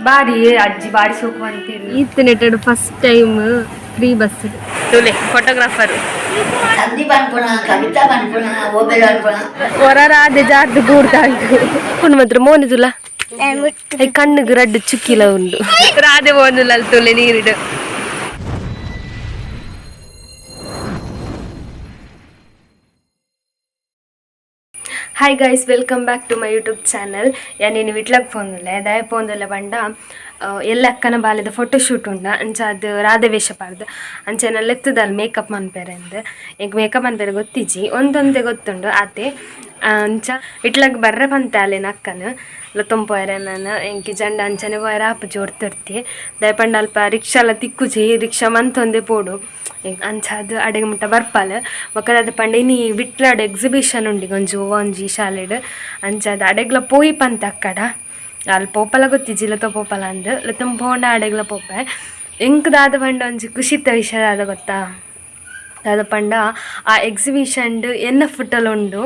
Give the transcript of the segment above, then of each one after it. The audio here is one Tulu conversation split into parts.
ಬಾರಿ ಅಜ್ಜಿ ಬಾರಿ ಸೋಕು ಅಂತೀರಿ. ಈತನೆಟೆಡ್ ಫಸ್ಟ್ ಟೈಮ್ ಫ್ರೀ ಬಸ್. ತುಲೆ ಫೋಟೋಗ್ರಾಫರ್. ಸಂದೀಪ್ ಅನ್ಪುಣ, ಕವಿತಾ ಅನ್ಪುಣ, ಓಬೆಲ್ ಅನ್ಪುಣ. ಹೊರರಾದೆ ಜಾರ್ದು ಗೂಡ್ದಾಂಡು ಮಾತ್ರ ಮೋನಿದುಲ ಕಣ್ಣುಗ್ ರಡ್ಡ್ ಚುಕ್ಕಿಲ ಉಂಡು. Radhe ಮೋನುಲ ತುಲೆ ನೀರಿಡು. Hi guys, welcome back to my YouTube channel. ಯಾನೇನು ವಿಟ್ಲಗ್ ಪೋಂದುಲ್ಲೆ. ದಾಯ ಪೋಂದುಲ್ಲೆ ಪಂಡ, ಎಲ್ಲ ಅಕ್ಕನ ಬಾಲೆದ ಫೋಟೋ ಶೂಟ್ ಉಂಡ. ಅಂಚ ಅದು ರಾಧೆ ವೇಷ ಪಾಡ್ದು ಅಂಚೆನ ಲೆತ್ತದಲ್ ಮೇಕಪ್ ಮನ್ಪೆರೆ ಅಂದ್. ಎಂಕ್ ಮೇಕಪ್ ಮನ್ಪೆರೆ ಗೊತ್ತಿಜ್ಜಿ, ಒಂದೊಂದೇ ಗೊತ್ತುಂಡು ಆತೆ. ಅಂಚ ವಿಟ್ಲಗ್ ಬರ್ರೆ ಪಂತೆ ಅಲೆನ ಅಕ್ಕನ ಲೊತ್ತೊಂಪೋಯರೆ. ನಾನು ಎಂಕ್ ಜಂಡ ಅಂಚನೆ ಪೋಯರೆ ಆಪುಜಿ ಒರ್ತೊರ್ತಿ. ದಾಯೆ ಪಂಡ ಅಲ್ಪ ರಿಕ್ಷಾಲ ತಿಕ್ಕುಜಿ, ರಿಕ್ಷಾ ಮಂತೊಂದೇ ಪೋಡು. ಅಂಚ ಅದು ಅಡೆಗೆ ಮುಟ್ಟ ಬರ್ಪಾಲ್. ಬೊಕ್ಕ ದಾದ ಪಂಡ, ಇನಿ ವಿಟ್ಲಾಡ್ ಎಕ್ಸಿಬಿಷನ್ ಉಂಡು ಒಂಜಿ ಒಂಜಿ ಶಾಲೆಡ್. ಅಂಚ ಅದು ಅಡೆಗ್ಲ ಪೋಯಿ ಪಂತ ಅಕ್ಕಡ. ಅಲ್ಲಿ ಪೋಪಲ ಗೊತ್ತಿಜ್ಜಿ, ಲತ ಪೋಪಲ ಅಂದ್. ಲತ್ತೊಂದು ಪೋಂಡ ಅಡೆಗ್ಲ ಪೋಪೆ. ಎಂಕ್ ದಾದ ಪಂಡ ಒಂಜಿ ಖುಷಿತ ವಿಷಯ ದಾದ ಗೊತ್ತಾ? ದಾದ ಪಂಡ, ಆ ಎಕ್ಸಿಬಿಷನ್ಡ್ ಎನ್ನ ಫೋಟೋಲ ಉಂಡು.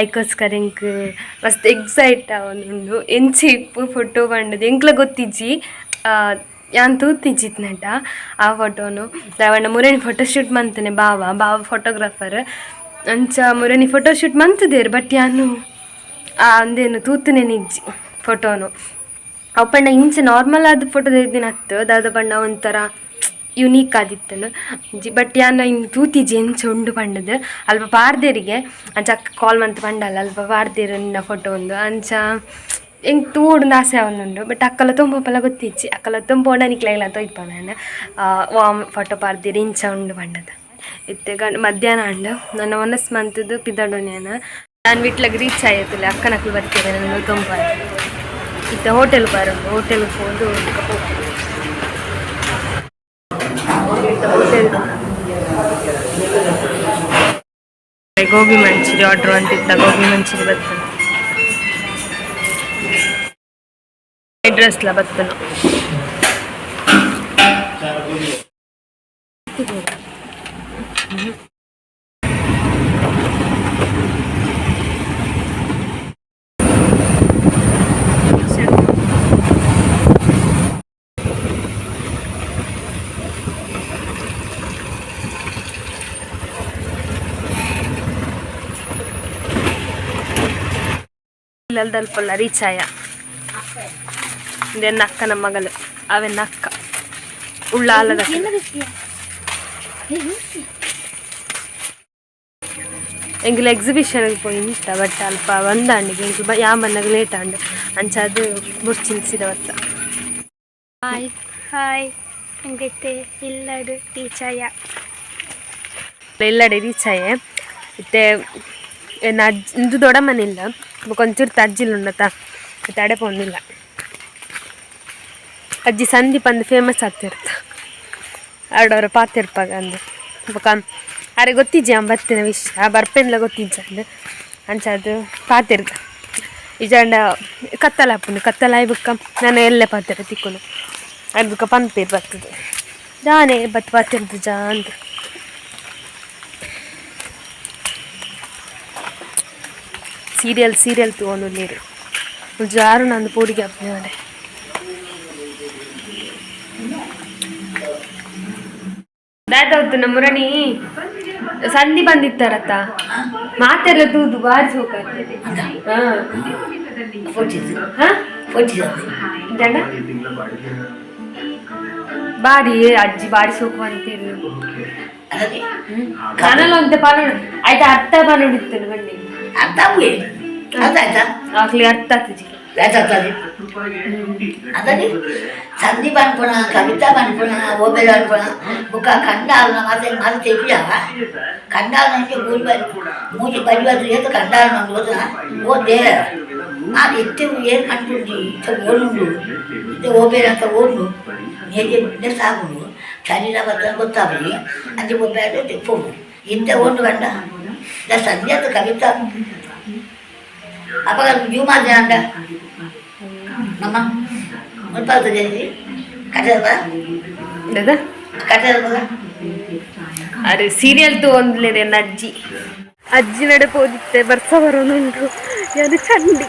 ಐಕೋಸ್ಕರ ಎಂಕ್ ಮಸ್ತ್ ಎಕ್ಸೈಟ್ ಆವೊಂದುಂಡು. ಎಂಚ ಇಪ್ಪು ಫೋಟೋ ಪಂಡದು ಎಂಕ್ಲ ಗೊತ್ತಿಜ್ಜಿ, ಯಾನ್ ತೂತಿಜ್ಜಿತ್ನಟ ಆ ಫೋಟೋನು. ದಾಯೆ ಮುರಣಿ ಫೋಟೋ ಶೂಟ್ ಮಂತನೆ ಬಾವ, ಬಾವ ಫೋಟೋಗ್ರಾಫರ್. ಅಂಚ ಮುರಣಿ ಫೋಟೋ ಶೂಟ್ ಮಂತುದೇರು, ಬಟ್ ಯಾನು ಆ ಅಂದೇನು ತೂತುನೆ ಇಜ್ಜಿ ಫೋಟೋನು. ಅವು ಪಂಡ ಇಂಚ ನಾರ್ಮಲ್ ಆದ ಫೋಟೋ ತೆಗ್ದಿನ ಅತ್ತು. ದಾದ ಪಂಡ ಒಂಥರ ಯುನೀಕ್ ಆದಿತ್ತನು. ಬಟ್ ಯಾನ್ ಇನ್ ತೂತಿಜಿ ಎಂಚ ಉಂಡು ಪಂಡದು. ಅಲ್ಪ ಪಾರ್ದೇರಿಗೆ ಅಂಚ ಅಕ್ಕ ಕಾಲ್ ಮಂತ್ ಪಂಡಲ್ಲ, ಅಲ್ಪ ಪಾರ್ದೇರು ನಿನ್ನ ಫೋಟೋ ಒಂದು. ಅಂಚ ಎಂಕ್ ತೂಡುಂದು ಆಸೆ ಆವೊಂದುಂಡು. ಬಟ್ ಅಕ್ಕಲ ತೊಂಪೊಪಲ ಗೊತ್ತಿಜ್ಜಿ. ಅಕ್ಕಲ ತೊಂಪೋಂಡ ನಿಕ್ಲೆಗ್ಲ ತೊಯ್ಪ ನಾನು ವಾಮ್ ಫೋಟೋ ಪಾರ್ದಿರು ಇಂಚ ಉಂಡು ಪಂಡದು. ಇತ್ತೆ ಗಂಡ ಮಧ್ಯಾಹ್ನ ಆಂಡ್. ನನ್ನ ಒನಸ್ ಮಂತದ್ದು ಪಿದಡೋನ್ಯಾನ. ನಾನು ವಿಟ್ಲಗ್ ರೀಚ್ ಆಯ್ತಲ್ಲ. ಅಕ್ಕನಕ್ಲು ಬರ್ತೀರ ನನ್ನ ತೊಂಪ. ಇತ್ತೆ ಹೋಟೆಲ್ ಬರೋದು, ಹೋಟೆಲ್ ಪೋದು. ಹೋಟೆಲ್ ಗೋಬಿ ಮಂಚೂರಿ ಆರ್ಡರ್ ಅಂತಿತ್ತ. ಗೋಬಿ ಮಂಚೂರಿ ಬರ್ತದೆ, ಫ್ರೈಡ್ ರೈಸ್ಲ ಬರ್ತದೆ. ಇಲ್ಲಲ್ದಲ್ಪಲ್ಲ ರೀಚ್ ಆಯ. ಇದೆನ್ನ ಅಕ್ಕನ ಮಗಳು, ಅವೆನ್ನ ಅಕ್ಕ ಉಳ್ಳಾಲದ. ಎಂಗಿಲ ಎಕ್ಸಿಬಿಷನ್ ಪೋಯಿ ಇತ್ತ. ಬಟ್ ಅಲ್ಪ ಒಂದಾಂಡಿಗೆ ಎಂಕ್ಲು ಯಾ ಬನ್ನಗ ಲೇಟ್ ಆಂಡ್. ಅಂಚ ಅದು ಬುಡ್ಚಿನ್ಸಿದ ಬತ್ತ. ಹಾಯ್ ಹಾಯ್, ಎಂಕೈತೆ ಇಲ್ಲಡು ಟೀಚಯ್ಯ. ಎಲ್ಲಡೆ ರೀಚ್ ಆಯೆ. ಇತ್ತೆ ಎನ್ನ ಅಜ್ಜಿ ಇಂದು ದೊಡ್ಡ ಮನೆ ಇಲ್ಲ, ಬೊಕ ಒಂಚೂರು ಅಜ್ಜಿಲ್ ಉಂಡತ. ಇತ್ತೆ ಅಡೆ ಪೋಂದಿಲ್ಲ. ಅಜ್ಜಿ ಸಂದೀಪ್ ಅಂದ್ ಫೇಮಸ್ ಆಗ್ತಿರ್ತ ಆಡೋರ ಪಾತಿರ್ಪಾಗ ಅಂದು. ಬೊಕ ಅರೆ ಗೊತ್ತಿಜ್ಜಿ ಅಮ್ಮ ಬತ್ತಿನ ವಿಷಯ, ಬರ್ಪೆನ್ಲ ಗೊತ್ತಿಜ್ಜ ಅಂದ್. ಅಂಚ ಅದು ಪಾತಿರ್ದ ಇಜಾಂಡ ಕತ್ತಲ ಆಪುಂಡು. ಕತ್ತಲ ಬುಕ್ಕ ನಾನು ಎಲ್ಲೆ ಪಾತೆರ ತಿಕ್ಕುನು. ಅದು ಬುಕ್ಕ ಪನ್ಪೇರ್ ಬರ್ತದೆ ದಾನೆ ಬತ್ ಪಾತಿರ್ದು ಜಾ ಅಂದ್. ಸೀರಿಯಲ್ ಸೀರಿಯಲ್ ತೂವೊಂದು ನೀರು ಜಾರು ನಂದು ಪೋಡಿಗೆ ಅಪ್ಪನೆ. ದಾದಾವ್ತು ಮುರಣಿ ಸಂಧಿ ಬಂದಿತ್ತಾರತ್ತ ಮಾತೆಲ್ಲ ತೂದು ಬಾರಿ ಸೋಕಾಗ್ತದೆ. ಹಾ. ಹಾ? ಜನ ಬಾರಿ ಅಜ್ಜಿ ಬಾರಿ ಸೋಕು ಅಂತೀರಿ. ನನಲ್ಲ ಒಂತೆ ಪನೋಡು ಆಯ್ತಾ? ಅರ್ಥ ಪನೋಡಿತ್ತು ಬಂಡಿ. ಅರ್ಥ ಅರ್ಥ ಆಯ್ತಾ? ಆಗ್ಲಿ, ಅರ್ಥ ಆಗ್ತದೆ. ಆಯ್ತಾಗ್ತದೆ. ಅದರಲ್ಲಿ ಸಂದೀಪ್ ಅನ್ಪುಣ, ಕವಿತಾ ಅನ್ಪುಣ, ಓಬೆಲ್ ಅನ್ಪುಣ. ಬುಕ್ಕ ಕಂಡಾಲ್ನ ಮಾತೆ ಮಾತೆ ತೆಗಿಯ ಕಂಡಾಲ್ ನನಗೆ ಮೂಜಿ ಬ ಮೂಜಿ ಬಜಿ ಏತು ಕಂಡಾಲ್ ನಂದು ಗೊತ್ತಾ? ಓ ದೇರ, ನಾನು ಇತ್ತೆ ಏನು ಕಂಡುಂಡು, ಇತ್ತ ಓಡುಂಡು, ಇತ್ತೆ ಓಬೇಲ್ ಅಂತ ಓಡು ನೇಜೆ ಮುಂದೆ ಸಾಗುಂಡು. ಚಳಿನ ಬತ್ತ ಗೊತ್ತಾಗಲಿ ಅಂಚೆ ಬೊಬ್ಬೆ ತಿಪ್ಪು ಇತ್ತೆ ಓಂಡು ಕಂಡ the ಸಂಜೆ ಕವಿತಾ ಅಪಗ ಜೂಮಾಜ ಅಂಡ ನಮ್ಮ ಮುಲ್ಪಾಲ್ತದೆ ಕಟ್ಟದ. ದಾದಾ? ಕಟ್ಟದ. ಅರೆ ಸೀರಿಯಲ್ ತೂವೊಂದುಲ್ಲೆರ್ ಎನ್ನ ಅಜ್ಜಿ. ಅಜ್ಜಿ ನಡೆ ಪೋದಿತ್ತೆ. ಬರ್ಸ ಬರೋನುಂಡು, ಯಾರು ಚಂಡಿ.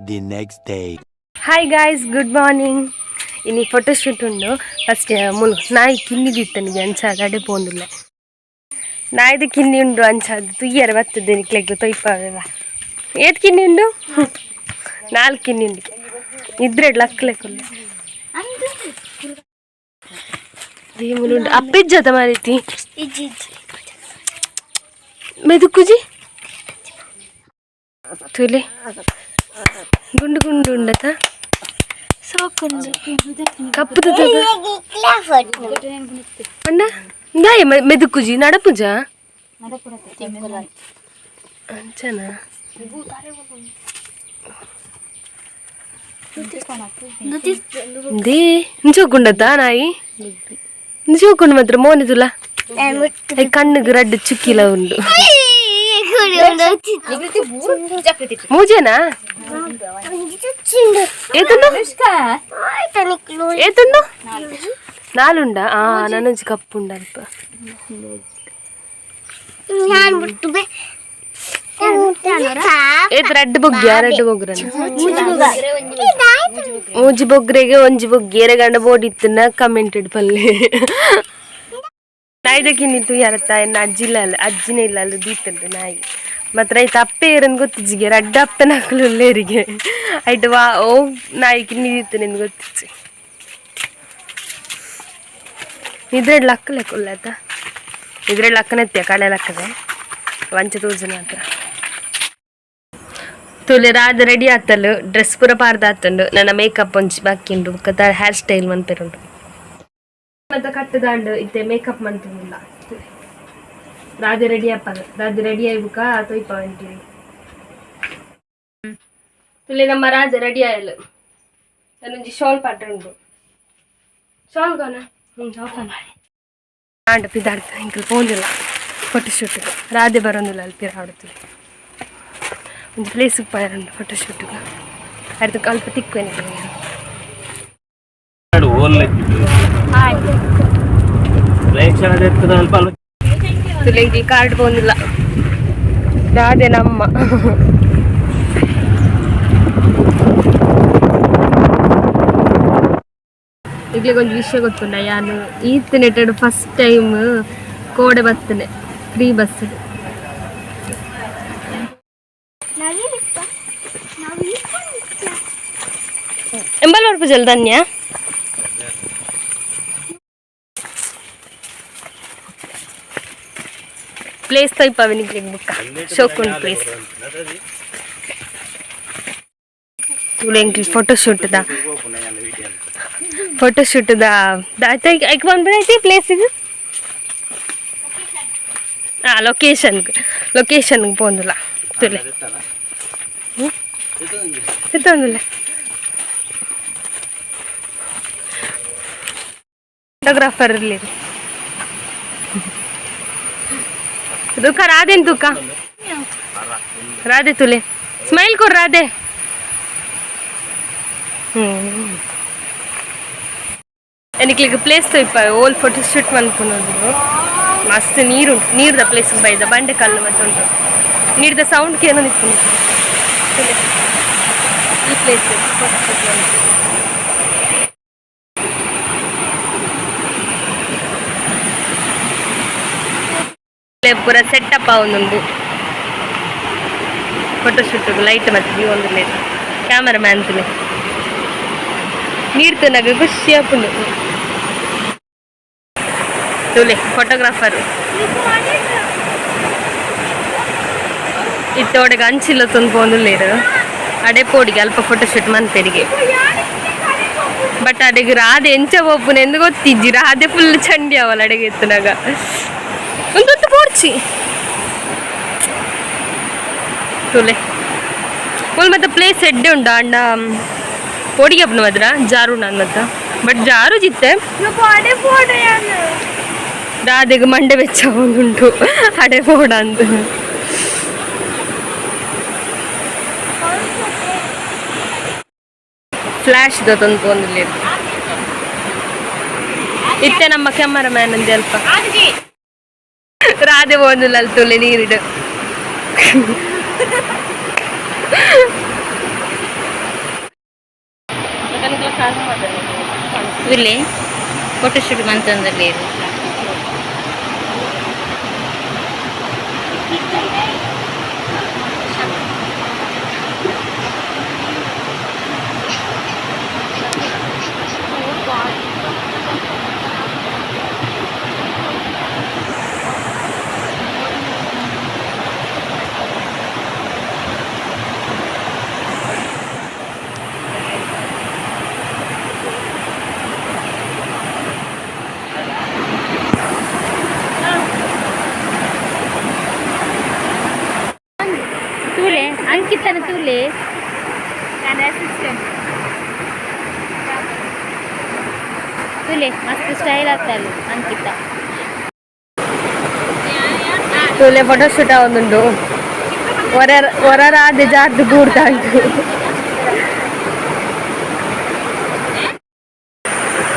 The next day. Hi guys, good morning. ಇನಿ ಫೋಟೋಶೂಟ್ ಉಂಡು. ಫಸ್ಟ್ ಮುಲು ನಾಯಿ ಕಿನ್ನಿದಿತ್ತನಿಗೆ ಅಂಚ ಅಡೆ ಪೋಂದಿಲ್ಲ. ನಾಯ್ದು ಕಿನ್ನಿ ಉಂಡು, ಅಂಚ ಅದು ತುಯ್ಯರ ಬರ್ತದೆ. ನಿಕ್ಲೆಗ್ ತೊಯ್ಪಾವೆವ. ಏತ್ ಕಿನ್ನಿ ಉಂಡು? ನಾಲ್ಕು ಕಿನ್ನಿ ಉಂಡು. ಇದ್ರೆ ಲಕ್ಲೆ ಕುಲ್ಲೆ ಮುಲು ಉಂಡು. ಅಪ್ಪಿಜ್ಜತ ಮಾರೀತಿ ಮೆದುಕುಜಿ ತುಲೆ ಗುಂಡು ಗುಂಡು ಉಂಡತ. ಸೋಕುಂಡು. ಕಪ್ಪುದ ಅಣ್ಣ ಇಂದಾಯ ಮೆದುಕುಜಿ ನಡಪುಜ ಅಂಚನ. They ಇಂಚೋಕುಂಡತ್ತ ನಾಯಿ ಇಂಚೋಕುಂಡು ಮಾತ್ರ ಮೋನಿದುಲ. I ಕಣ್ಣುಗ್ ರಡ್ಡು ಚುಕ್ಕಿಲ ಉಂಡು. ಮೂಜೆನಾ? ಏತುಂಡು ಏತುಂಡು? ನಾಲುಂಡ. ಆ ನನೊಂಜಿ ಕಪ್ಪುಂಡು ಅಲ್ಪ. ಏತ್ ರಡ್ಡು ಬೊಗ್ಗಿ? ಆ ರಡ್ಡು ಬೊಗ್ರ ಮೂಜಿ ಬೊಗ್ರೆಗೆ ಒಂಜಿ ಬೊಗ್ಗಿ ಎರೆಗಂಡ ಬೋಡಿತ್ತನ್ನ ಕಮೆಂಟ್ ಪಲ್ಲೆ. ನಾಯ್ದಕ್ಕಿನ್ನಿತ್ತು ಯಾರತ್ತ ಎನ್ನ ಅಜ್ಜಿಲ್ಲ ಅಲ್ಲ, ಅಜ್ಜಿನೇ ಇಲ್ಲ ಅಲ್ಲ ದೀತಂಡು ನಾಯಿ ಮಾತ್ರ. ಐತ ಅಪ್ಪೆ ಏರನ್ ಗೊತ್ತಿಜ್ಜಿಗೆ. ರಡ್ಡ ಅಪ್ಪನ ಹಾಕಲು ಉಲ್ಲೇರಿಗೆ ಐಟ್ ವಾ ಓ ನಾಯಿ ಕಿನ್ನಿ ದೀತನೆ ಎಂದು ಗೊತ್ತಿಜ್ಜಿ. ಇದ್ರೆಡ್ ಲಕ್ಕ ಲೆಕ್ಕ ಉಲ್ಲತ್ತ. ಇದ್ರೆಡ್ ಲಕ್ಕನೆತ್ಯ ಕಳೆ ಲಕ್ಕದೆ ವಂಚ ತೋಜು ಮಾತ್ರ. ತುಲೆ ರಾದ ರೆಡಿ ಆತಲು. ಡ್ರೆಸ್ ಪೂರ ಪಾರ್ದ ಆತುಂಡು. ನನ್ನ ಮೇಕಪ್ ಒಂಜಿ ಬಾಕಿ ಉಂಡು. ಬೊಕ್ಕ ಹೇರ್ ಸ್ಟೈಲ್ ಮಂತೆರುಂಡು ಮತ್ತೆ ಕಟ್ಟದಾಂಡು. ಇತ್ತೆ ಮೇಕಪ್ ಮಂತುಂಡಿಲ್ಲ. ರಾಧೆ ರೆಡಿ ಆಪದ. ರಾಧೆ ರೆಡಿ ಆಯ್ಬುಕ ತೊಯ್ಪ ಅಂತೀವಿ. ತುಲೆ ನಮ್ಮ ರಾಜ ರೆಡಿ ಆಯಲು. ನಾನೊಂಜಿ ಶಾಲ್ ಪಾಟ ಉಂಡು. ಶಾಲ್ ಗೋನ ಹ್ಞೂ ಆಂಡ ಪಿದಾಡ್ತ. Ilkal ಪೋಂದಿಲ್ಲ photo shoot. ರಾಧೆ ಬರೋದಿಲ್ಲ ಅಲ್ಲಿ ಪಿರ ಆಡುತ್ತಿಲ್ಲ. ಒಂಜಿ ಪ್ಲೇಸ್ ಪಾಯರುಂಡು ಫೋಟೋ ಶೂಟ್. ಅರ್ಧ ಅಲ್ಪ ತಿಕ್ಕು. ತುಲೆ ಕಾರ್ಡ್ ಪೋಂದಿಲ್ಲ. ರಾಧೆ ನಮ್ಮ ಈಗಲೇ ವಿಷಯ ಗೊತ್ತುಂಡ? ಯಾನು ಈತ್ ನೆಟ್ಟೆಡ್ ಫಸ್ಟ್ ಟೈಮ್ ಕೋಡೆ ಬರ್ತನೆ ಫ್ರೀ ಬಸ್. ಎಂಬಲ್ ಬರ್ಪುಜಲ್ ಧನ್ಯ. ಪ್ಲೇಸ್ ತೈಪಾವೆ ನಿಕ್ಲೆಗ್ ಬುಕ್ಕ. ಶೋಕುಂಡು ಪ್ಲೇಸ್. ತುಲೆ ಎಂಕ್ಲ್ photo shoot the photo shoot the ಐಕ್ ಬಂದ್ಬಿಡೈತಿ ಪ್ಲೇಸ್ ಇದು. ಆ ಲೊಕೇಶನ್ ಲೊಕೇಶನ್ ಪೋಂದುಲ ತುಲೆ ಎತ್ತೊಂದಿಲ್ಲ. ಫೋಟೋಗ್ರಾಫರ್ ಇರಲಿ. ತುಕ ರಾಧೆನ್ ತುಕ ರಾಧೆ. ತುಲೆ ಸ್ಮೈಲ್ ಕೊಡು ರಾಧೆ. ಎನಿಕ್ಲಿಗ್ ಪ್ಲೇಸ್ ತೋಯ್ಪ ಓಲ್ ಫೋಟೋ ಶೂಟ್ ಮನ್ಪುನದು. ಮಸ್ತ್ ನೀರು, ನೀರ್ದ ಪ್ಲೇಸ್ ಬೈದ. ಬಂಡೆ ಕಲ್ಲು ಮತ್ತೆ ಉಂಟು. ನೀರ್ದ ಸೌಂಡ್ ಕೇನೋ ನಿಪ್ಪುನು. ಈ place photo shoot ಮನ್ಪು. ಪೂರ ಸೆಟ್ಟಪ್ ಆವೊಂದುಂಡು photo shoot. Light ಮತ್ತೆ ಒಂದು ಕ್ಯಾಮರಾ ಮ್ಯಾನ್ ತುಲೆ. ನೀರ್ ತೂನಗ ಖುಷಿ ಆಪುಂಡು. ತುಲೆ ಫೋಟೋಗ್ರಾಫರ್. ಇತ್ತೋಡೆಗೆ ಅಂಚಿಲ್ಲ ತಂದು ಪೋಂದುಲ್ಲೇರು. ಅಡೆ ಪೋಡಿಗೆ ಅಲ್ಪ ಫೋಟೋ ಶೂಟ್ ಮನ್ಪೆರಿಗೆ. ಬಟ್ ಅಡೆಗೆ ರಾಧೆ ಎಂಚ ಪೋಪುನ ಎಂದು ಗೊತ್ತಿಜ್ಜಿ. ರಾಧೆ ಫುಲ್ ಚಂಡಿ ಅವಲ್ಲ ಅಡೆಗೆ ಎತ್ತುನಾಗ. ಒಂದೊಂದು ಪೋರ್ಚಿ ತುಲೆ ಫುಲ್. ಮತ್ತೆ ಪ್ಲೇಸ್ ಎಡ್ಡೆ ಉಂಡು. ಅಣ್ಣ ಪೋಡಿಗೆ ಅಪ್ಪನ ಮಾತ್ರ ಜಾರು ನಾನು ಮತ್ತೆ ಬಟ್ ಜಾರು ಜಿತ್ತೆ. ರಾಧೆಗೆ ಮಂಡೆ ಬೆಚ್ಚ ಉಂಟು ಅಡೆ ಪೋಡ ಅಂದು. ಫ್ಲಾಶ್ ತಂದು ಪೋಂದಿಲ್ಲ. ಇತ್ತೆ ನಮ್ಮ ಕ್ಯಾಮರಾ ಮ್ಯಾನ್ ಅಂದೆ ಅಲ್ಪ. ರಾಧೆ ಪೋಂದಿಲ್ಲ ಅಲ್ಲಿ ತುಲೆ ನೀರಿಡು. ತೂಲೆ ಫೋಟೋಶೂಟ್ ಮಂತೊಂದುಲ್ಲೆರ್. ತೂಲೆ ಅಂಕಿತನ ತೂಲೆ. ತೂಲೆ ಮಸ್ತ್ ಸ್ಟೈಲ್ ಆಗ್ತಲ್ಲ ಅಂಕಿತ. ತೂಲೆ ಫೋಟೋ ಶೂಟ್ ಆವೊಂದುಂಡು. ಒರ ಒರ ರಾಧೆ ಜಾರ್ದು ಬೂರ್ದಾಂಡು.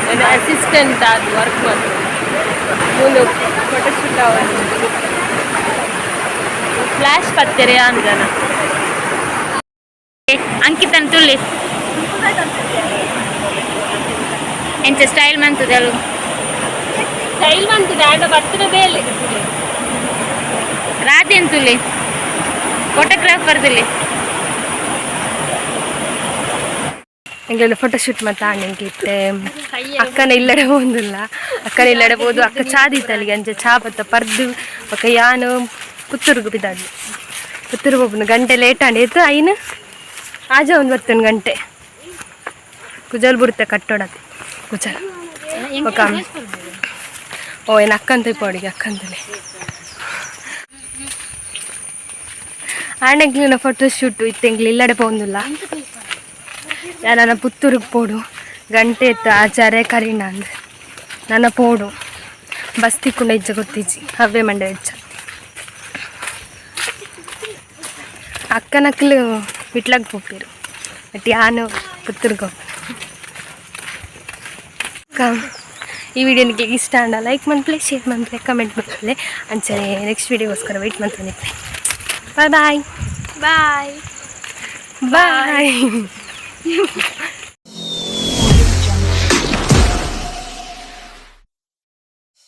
ನನ್ನ ಅಸಿಸ್ಟೆಂಟ್ ಆದ್ ವರ್ಕ್ ಮಾತ್ರ ಮುಂದೆ ಫೋಟೋ ಶೂಟ್ ಆವೊಂದುಂಡು. ಫ್ಲಾಶ್ ಪತ್ತೆರೆ ಅಂದನ. ಅಂಕಿತನ ತೂಲೆ ಎಂಚ ಸ್ಟೈಲ್ ಮಂತದಳು. ಸ್ಟೈಲ್ ಬಂತಿದೆ ಆಂಡ ಬರ್ತದೆ ಬೇಲೆ. ರಾಧೆ ತುಲೆ ಫೋಟೋಗ್ರಾಫರ್ ತುಲೆ. ಎಂಗ್ಲೆನ ಫೋಟೋ ಶೂಟ್ ಮತ್ತೆ ಆಂಡ್ ಅಕ್ಕನ ಇಲ್ಲಡೆ ಹೋಗುದಿಲ್ಲ, ಅಕ್ಕನ ಇಲ್ಲಡೆ ಬೋದು. ಅಕ್ಕ ಚಾ ದೀತಲಿಗೆ ಅಂಚೆ ಚಾ ಬತ್ತ ಪರ್ದು ಬೊಕ್ಕ ಯಾನು ಪುತ್ತೂರುಗು ಬಿದ್ದಾಡ್ಲು. ಪುತ್ತೂರು ಪೋಪುಂಡು. ಗಂಟೆ ಲೇಟ್ ಆಂಡ್ ಏತ್ ಐನ್ ಆಜ ಒಂದು ಬರ್ತೇನೆ ಗಂಟೆ. ಕುಜಲ್ ಬುಡ್ತೆ ಕಟ್ಟೋಡತ್ತೆ ಕುಜಲ್. ಬೊಕ್ಕ ಓ ಏನು ಅಕ್ಕಂತ ಇಪ್ಪೋಡಿಗೆ ಅಕ್ಕಂತಲೇ ಆಂಡ್ ಫೋಟೋ ಶೂಟ್ ಇತ್ತೆ ಎಂಕ್ಲು ಇಲ್ಲಡೆ ಪೋಂದುಲ್ಲ. ನನ್ನ ಪುತ್ತೂರಿಗೆ ಪೋಡು. ಗಂಟೆ ಇತ್ತು ಆಚಾರೆ ಕರೀಣ ಅಂದ್ ನನ್ನ ಪೋಡು. ಬಸ್ ತಿಕ್ಕೊಂಡ ಇಜ್ಜ ಗೊತ್ತಿಜ್ಜಿ, ಅವೇ ಮಂಡೆ ಇಜ್ಜ. ಅಕ್ಕನಕ್ಲು ವಿಟ್ಲಾಗ ಪೋಪೇರು, ಬಟ್ ಯಾನು ಪುತ್ತೂರಿಗೆ ಹೋಗ್ತೀನಿ. ಈ ವಿಡಿಯೋ ನಿಮಗೆ ಇಷ್ಟ ಅಂಡ ಲೈಕ್ ಮನ್ಪ್ಲೆ, ಶೇರ್ ಮನ್ಪ್ಲೆ, ಕಮೆಂಟ್ ಮನ್ಪ್ಲೆ. ಅಂಚನೆ ನೆಕ್ಸ್ಟ್ ವಿಡಿಯೋಗೋಸ್ಕರ ವೆಯ್ಟ್ ಮಾಡ್ತಾನೆ. Bye bye. ಬಾಯ್. ಬಾಯ್.